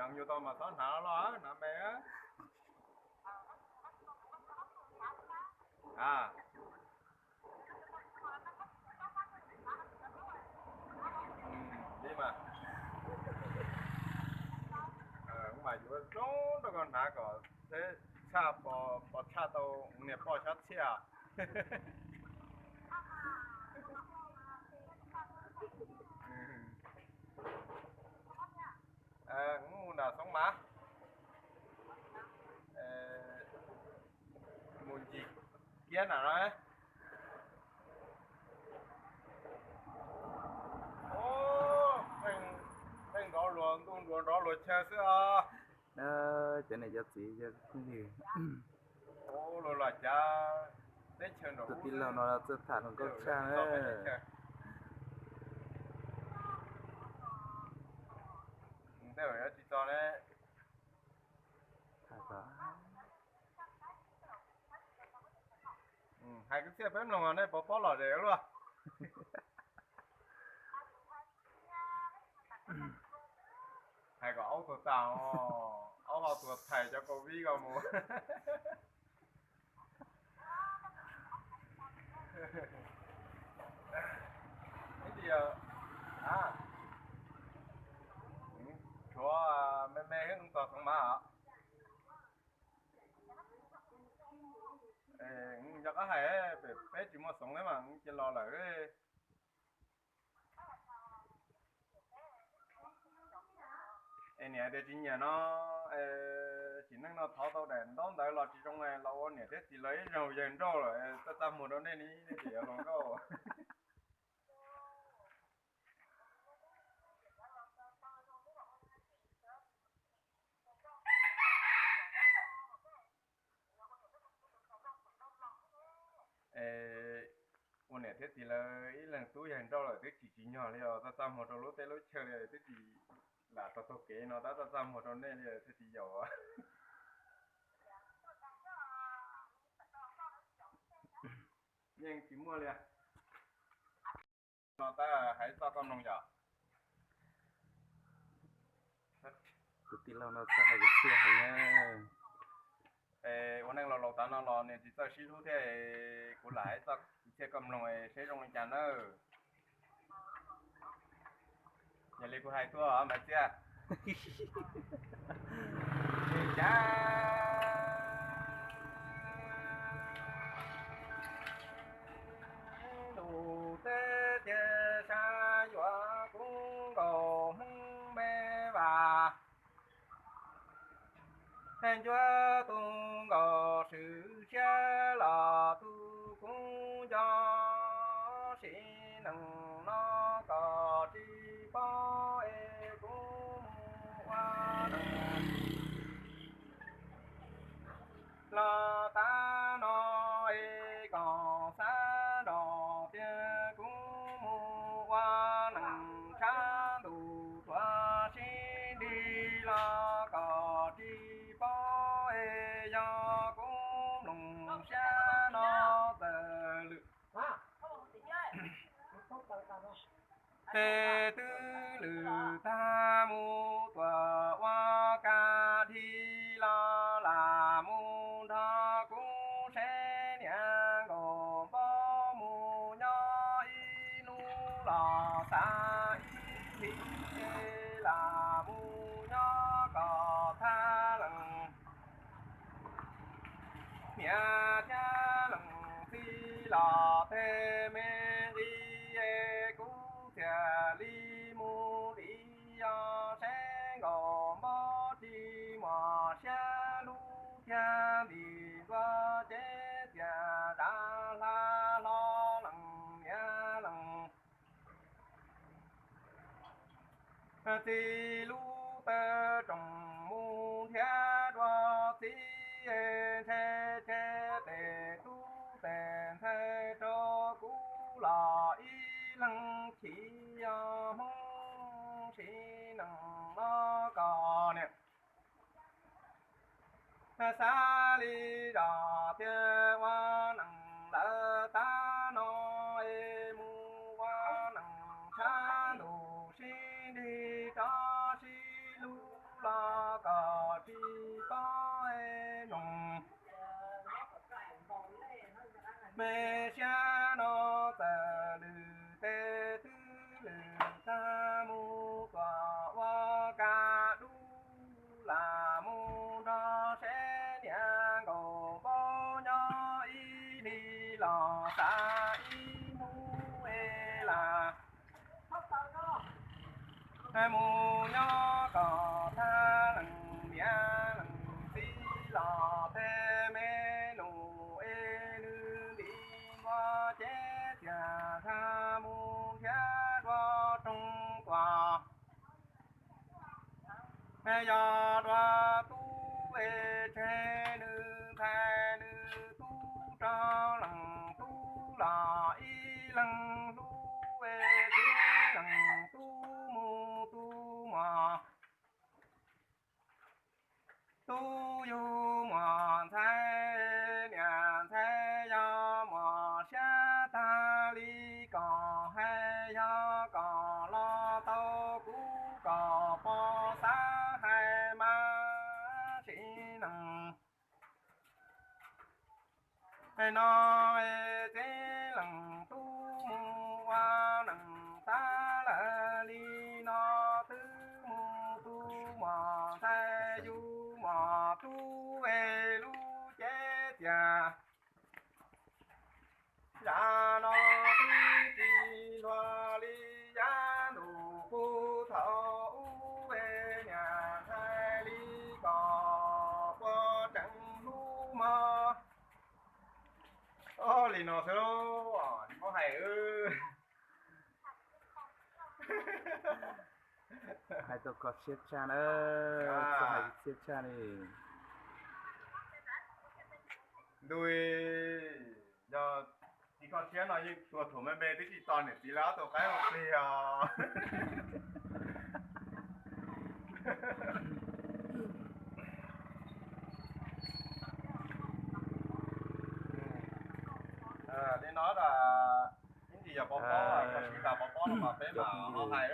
Yus tau mas txhob hnav los hnav me. A, li mas, mas yuav zoo rau koj hnav kom tshaj, pos tshaj tau niam poj xyob txhiaj. Mus nram Xoob Mav, mus ncig kiab nram no. Pheej nrov luag ntuj nrov luag chaw xwb os. Cov niam cov txiv, cov phooj ywg, tus tij laug no txawj tham hluas nkauj tshaj na. Ntej tsis txog ne. Hais kwv txhiaj peb mloog nej puas paub lom zem luaj. Hais kom aub tuag tag, aub ho tuag thaiv cov covid ko mus. Ib tias, tshuav me me xwb txog Xoob Mav os. Yog qab hais, peb tsis muaj Xoob li mas cia los lawm. Es niam tias tsis nyiam no, tsim neej no thov tau daim ntaub ntawv los tsis zoo los ua niam thiab txiv lawv ib zaug yawg nrauj lawm, txaj txaj muag rau nej li nej tseem yuav hluas nkauj. Ua niam thiab txiv lawv ib leeg tub yawg nrauj lawm twb tsis tsim nyog li os, txaj txaj muag rau lub teb lub chaw li twb tsis lam rau taug kev no tab txaj txaj muag rau nej li thiaj tsis yaum. Yeej tsis muaj li. No tab hais txoj koj mloog yom. Tus tij laug no txawj hais kwv txhiaj heev na. Ua neej laus laus tav no los nws tsis txawj sib hlub thiab, kuv lam hais txoj kwv txhiaj koj mloog seb zoo li cas nawb. Yog li kuv hais tuaj Maiv Txiaj. Cas ntuj teb tiaj sab yuav kub nkaus Hmoob me vas, ncuab tu nkaus swm siab los tu kub nco, sim neej no kom tsis paub es kuv mus ua neej los tag no es kom xav nrog tias kuv mus ua neej tshaj ntuj tuaj sib nrig los kom tsis paub es yog kuv mloog siab no txawm lwm tes twb lwm tag mus tuaj ua ka dhi los lam mus nrog kuv seb niam nkaum npog mus nyob ib hnub los xav ib hlis lam mus nyob kom thaj leej. Niam thiab leej txiv los tej me nqi es kuv thiaj li mus dim yos seb nkaum npog tsis muaj siab hlub thiab ntim ntua ces txias zam hla hlo leej niam leej txiv lub taw tsoom mus nrhiav dua txiv, ntshe tseg tes tub tes ntxhais rau kuv los ib leeg chim yog Hmoob sim neej no kom niam xav li zos thiaj ua neej lawm tag no es mus ua neej tshaj ntuj sib nrig tso sib hlub los Me siab no txawm lwm tes twb lwm tag mus kom ua ka dub lam mus nrog seb niam nkaum npaum nyob ib hlis los xav ib hnub es lam mus nyob kom tag leej niam leej txiv los phem me nus es nws ntim npua ces tias txhaj mus nrhiav dua roog tuaj. Yog dua tub es tseg nws ntxhais nws tub rau leej tub los ib leeg hlub es tib leej tub mus tub mos. Tub yug muam ntxhais niam ntxhais yog muam siab tag li kom hais yog kom los tau kuv kom pog xav hais mas sim neej. No tib leej tub mus ua neej tag lawm li no twb mus tu muam ntxhais yug muam tub es lub cev tias yam no twb tsis hluas li yav ntuj puag thaum ub es niam ntxhais li kom puas tseem hlub mog. Li no xwb, tsis paub hais. Hais tau kho siab tshaj na, txawj hais txiaj tshaj li. Ntuj, yog tsis kho siab no yeej tuag thuam me me twb tsis tos niam txiv lawv ob tug qaib ua plig os. Li no, ib ntsis yog pov pob, kho siab tas pov pob no mas peb mam ho hais.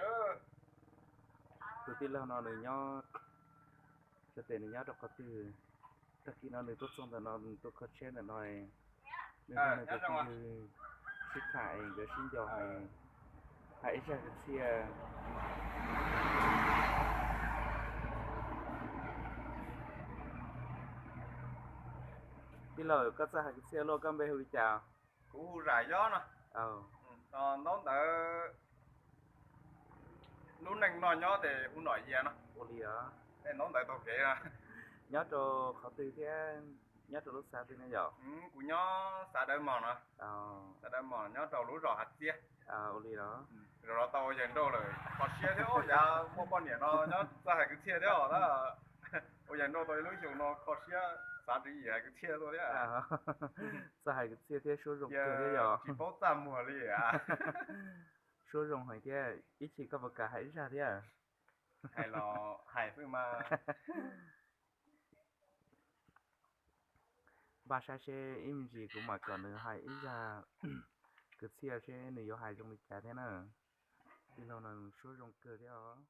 Tus tij laug no nws nyob, xyov tias nws nyob rau qhov twg. Tag kis no nws tuaj txog ntawm no, nws tuaj kho siab ntawm no, nws nrog nws tus phooj ywg sib tham es nkawd sib nco hais, hais ib zaj kwv txhiaj. Tij laug, koj txawj hais kwv txhiaj luaj, koj npe hu li cas? Kuv hu Zam Yob no. Ntaub ntawv lub neej noj nyob tes hu Nom Yias no. Ua li os. Ntaub ntawv taug kev no. Nyob rau qhov twg thiab nyob rau lub xav twg ne yom? Kuv nyob xav Dawv Mos no. Xav Dawv Mos nyob rau lub zos Hav Txiab. Ua li los. Zaum no tau ua yawg nrauj lawm, kho siab thiab, yav muaj poj niam no nyob txawj hais kwv txhiaj thiab os. Ua yawg nrauj tau ib lub xyoo no kho siab xav tswv yim hais kwv txhiaj tuaj thiab. Txawj hais kwv txhiaj thiab suab zoo kawg thiab yom. Tsis paub txaj muag li. Suab zoo heev thiab, ib chim koj puas kam hais ib zaj thiab? Hais los hais xwb mas. Npaj saib seb ib me ntsis kuv mam kom nws hais ib zaj kwv txhiaj seb nws yuav hais zoo li cas thiab na. Tij laug no suab zoo kawg thiab os.